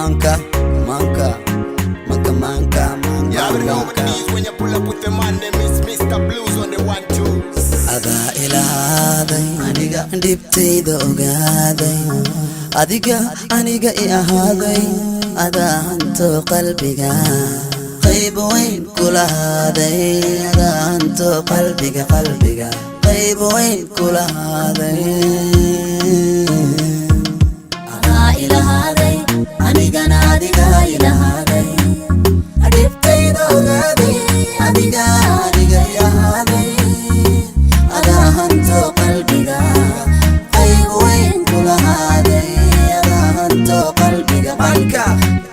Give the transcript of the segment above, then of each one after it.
Manka, manka, manka, manka, You already know what manka. it is when you pull up with the man, them is Mr. Blues on the one twos. Adaa ilaaday, aniga dhibtayda ogaaday, adiga aniga i ahaaday, adaa hanto qalbiga qayb weyn kulahaaday, adaa hanto qalbiga, qalbiga qayb weyn kulahaaday. Adaa ilahaaday, anigana adiga ilahaaday, dhibtayda ogaaday, Adiga aniga i ahaaday, adaa hanto qalbiga qayb weyn kulahaaday, adaa hanto qalbiga, manka,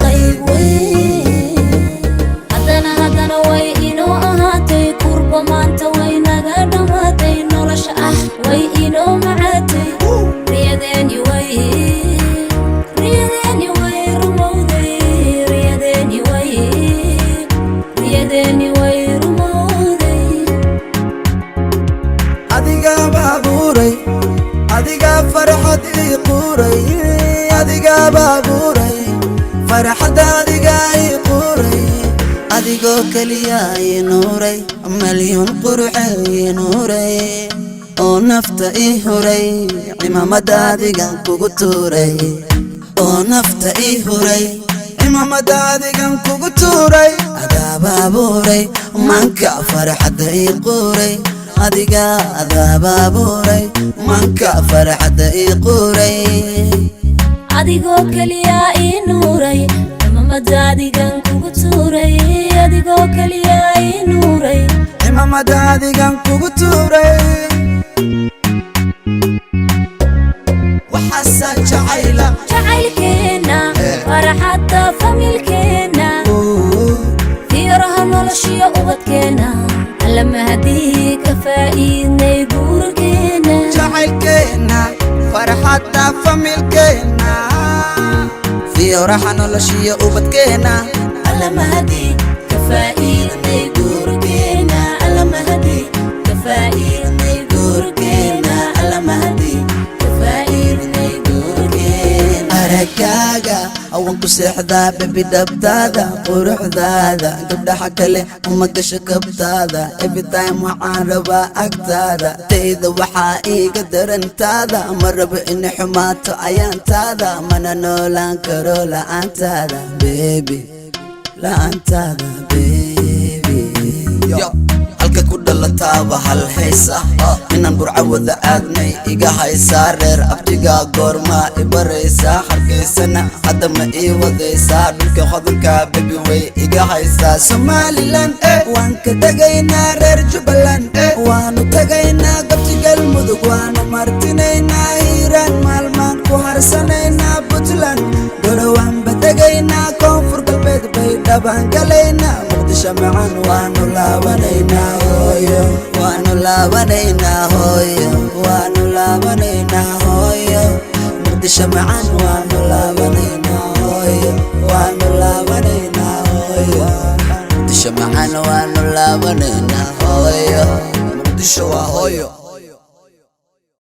qayb weyn. Haddana way inoo ahaatay, kurba maanta way naga dhammaatay, nolosha ah way inoo macaatay, riyadeeni way rumowday, riyadeeni way rumowday. Adigaa baabuuray, adigaa farxad ii quuray, adigaa baabuuray farxadda, adigaa ii quuray, adigoo keliya ii nuuray, malyuun quruxe ii nuuray oo nafta ii huray, cimaamada adigan kugu tuuray, oo nafta ii huray, cimaamada adigan kugu tuuray. Adaa baabuuray manka farxadda ii quuray, adiga adaa baabuuray manka farxadda ii quuray. Adigoo keliya ii nuuray, cimaamada adigan kugu tuuray, adigoo keliya ii nuuray. Cimaamada adigan kugu tuuray. Waxaasaa jacayla. Jacaylkeenna, farxadda familkeenna, fiiraha noloshiyo ubadkeenna, Alla mahadii ka faa'iidnay guurkeenna. Jacaylkeenna, farxadda familkeenna, fiyoraha noloshiyo ubadkeenna. Alla mahadii ka faa'iidnay guurkeenna, Alla mahadii ka faa'iidnay guurkeenna, Alla mahadii ka faa'iidnay guurkeenna. Aragaaga awan ku seexdaa, baby, dhabtaada quruxdaada gabdhaha kale uma gasho kabtaada. Every time waxaan rabaa agtaada, tayda waxaa iiga darantaada, ma rabo inay xumaato ayaantaada, mana noolaan karo la'aantaada, baby, la'aantaada, baby. Yo, halka ku dhalataaba hal haysa, inaan Burca wada aadnay iga haysaa, reer abtiga goormaa i baraysaa, Hargeysana hadda ma ii wadaysaa, dhulka hodanka, baby, way iga haysaa. Somaliland waan ka tegaynaa, reer Jubbaland waanu tagaynaa, gabti Galmudug waanu martinaynaa, Hiiraan maalmaan ku harsanaynaa, Puntland Gorowaanba tegaynaa, Koonfur Galbeed bay dhabaan galaynaa, Muqdisho macan waanu laabanaynaa, hooyo, waanu laabanaynaa, hooyo, waanu laabanaynaa, hooyo, Muqdisho macan waanu laabanaynaa, hooyo, waanu laabanaynaa, hooyo, Muqdisho macan waanu laabanaynaa, hooyo, Muqdisho waa hooyo.